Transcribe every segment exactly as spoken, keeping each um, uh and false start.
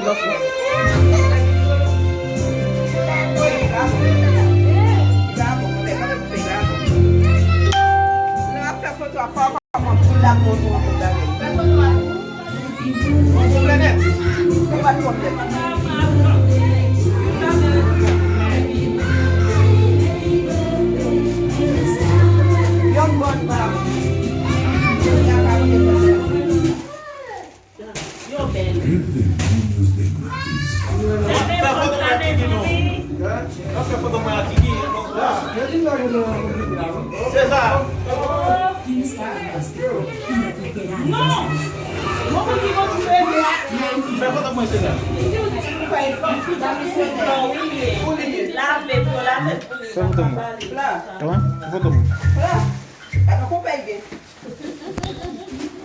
Lè w ap fè foto a, fò w kòmanse pou l la pou w montre w bagay. Fè foto a tou. Yon bon planèt. Ou pa twò bèl. Yon bon manman. Yo bèl. Fè foto mwen ak Kiki non. Fè foto mwen ak Kiki. Se sa. Non. Mwen konn ki moun ki vle a. Fè foto mwen, se sa. Lave pou lave pou li. Fè foto mwen. Kòman? Fè foto mwen.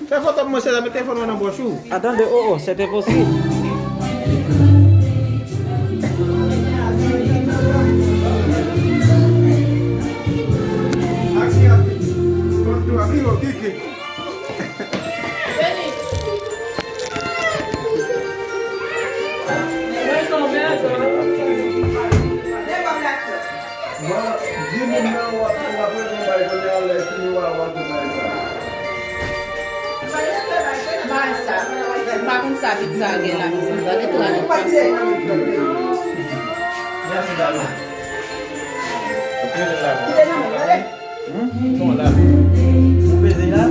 Fè foto pou mwen, se la, met telefòn mwen nan pòch ou. Attendez, oh, oh, c'est impossible. Aksyon. Konn tou, amigo, Kiki. Bon, di moun nan w ap, w ap reponn bay kounye a, lè fini w a, w ap reponn bay sa. Bay sa. M pa konn sa pizza gen la, mezanmi. Gade tout la nan plas. Mèsi, dam. Kite nan men, gade. Hmm? Bon, la. Ou peze la?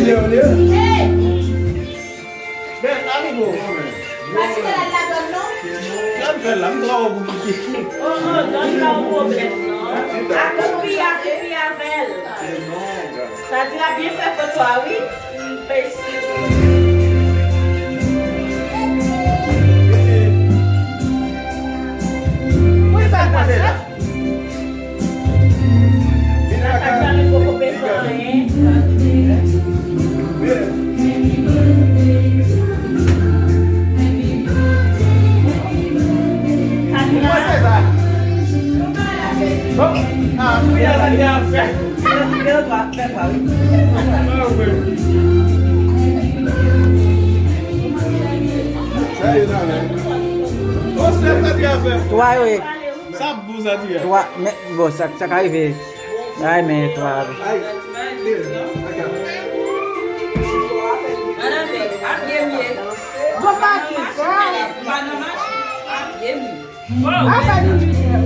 Hey! Men, amigo. Pa kite l al ladan l non. Jan m fè l la, m twò wo pou Kiki. Oh, oh, dòt la yon pwoblèm non. Akoupi, akoupi avè l. Sa di l ap byen fè foto a, wi. Enbesil. Pou l pa pase. Sa pa janm poko peze anyen. Kat la. Bon, ah, wi, a sa li ap fè. Fè twa, fè twa, wi. Twa yo ye. Sa ap bon sa di a. Twa, men, bon, sa, sa ka rive. Ay, men twa. Ay, mire, aga. Madanm, ap ye m ye. Bon, pa ki sa. Madanm, ap ye m ye. Apa ni mire.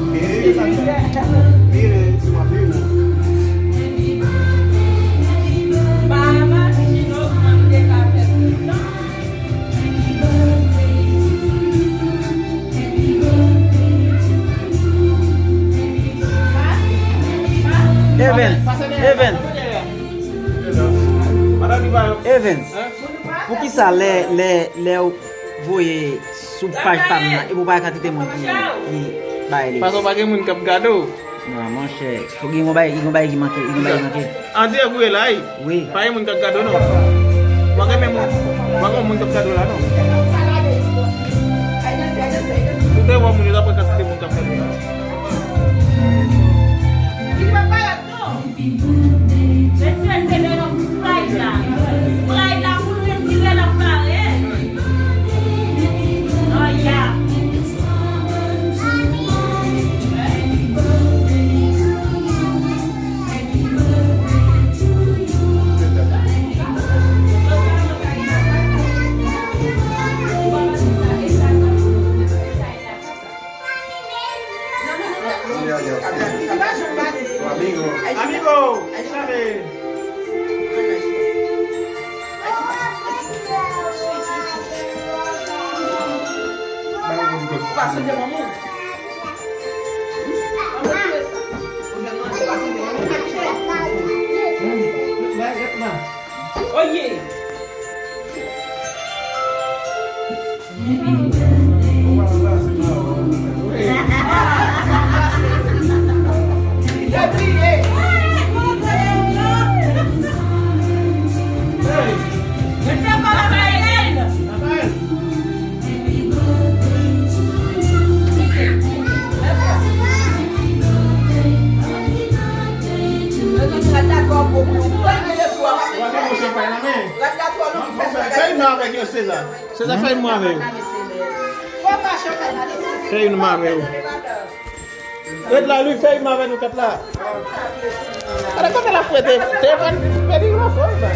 Mire, mire, se mwen, mire. Bahamas, Chino, mande ka fè tout tan. Evans, Evans, Evans, poukisa lè, lè, lè w voye sou paj pa m nan, epi w pa wè kantite moun ki, ki bay li? Paske w pa gen moun k ap gade w. Non, monchè, fò gen yon bagay, gen yon bagay ki manke, gen yon bagay ki manke. An dirèk ou ye la, wi. Wi. Pa gen moun k ap gade w, non. Mwen renmen moun, mwen renmen moun k ap gade w la, non. Ou te wè moun yo, dapre kantite moun k ap gade w la. Mesye, se lè n ap fly la. Fly la pou nou retire nan parèt. Oh, yeah. Amigo. Amigo. Chame. Pase de maman. Oye. Seza, Seza, fè youn mwen avè yo. Fè youn mwen avè yo. Ret la, li fè youn mwen avè nou kat la. Ala kote l ap fwete telefòn, pedi mikrofòn la.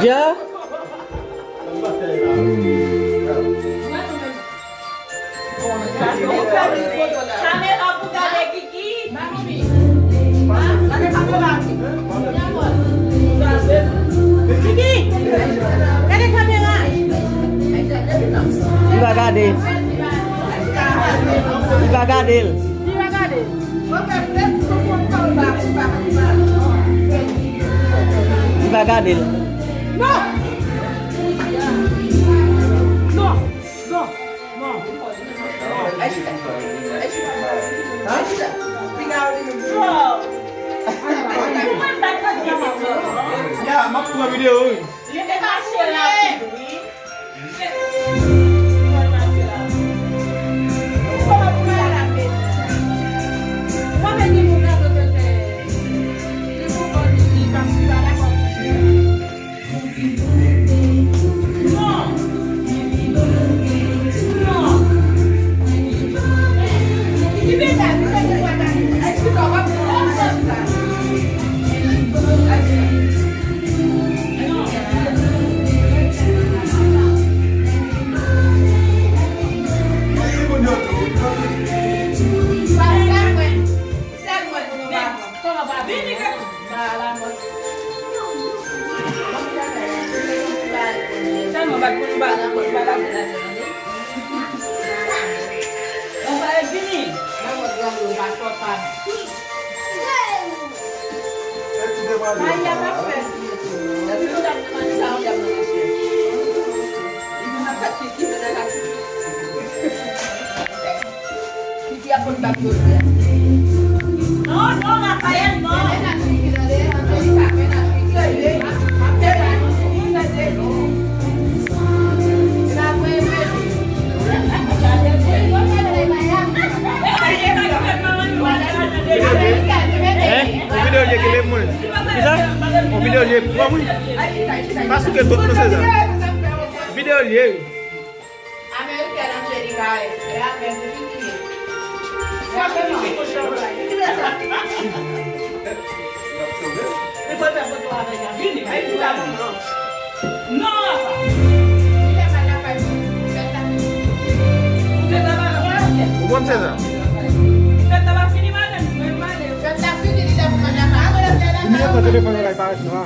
Dja? Kamera pou gade Kiki. Kiki, gade kamera. Li pa gade. Li pa gade l. Li pa gade. Li pa gade l. Non! Non! Non! Non! Ya, m ap pran videyo, wi. Li te mache rapid, wi. Kiki ap konn bat dosye. Non, non, Raphaël, non. Hein? On vidéo lié ki le moun. Kisa? On vidéo lié. Bon, wi. Pa souke tout non, Seza. Vidéo lié, wi. Amerikèn Angelica, e, e a menm ki ki ye. Frape non. Ki vle sa? Li fò fè foto avèk la. Vini, vini la, manman. Non, apa. Li fè mal la fè. Fèt la fini. Ou fè sa pa nan fè. Ou konn se sa? Fèt la pa fini, madanm. Mwen male. Fèt la fini, li te pou mande apa. Ou mete telefòn la, li parèt nwa.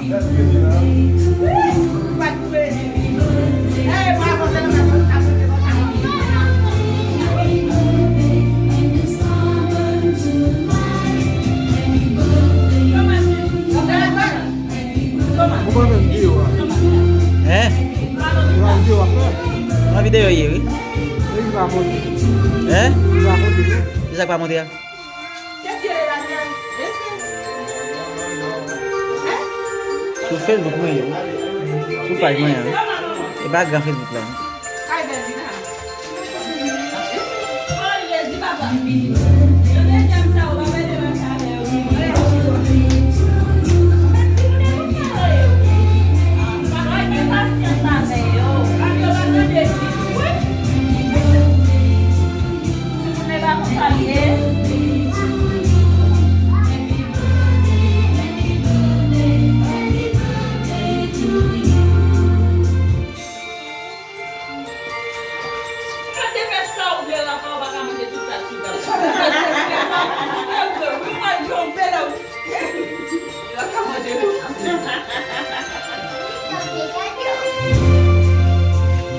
Ou pa fè videyo a? Hein? Ou pa videyo a fè? Nan videyo ye, wi. E li pa monte. Hein? Li pa monte, non? Kisa k pa monte a? Sou Facebook mwen ye, wi. Sou paj mwen an, wi. E pa gran Facebook la, non. Ou te fè sa ou vle, Rafa, ou pa ka manje tout sa chita. Wi, mwen jwe, w vle la. Yo ka manje tou.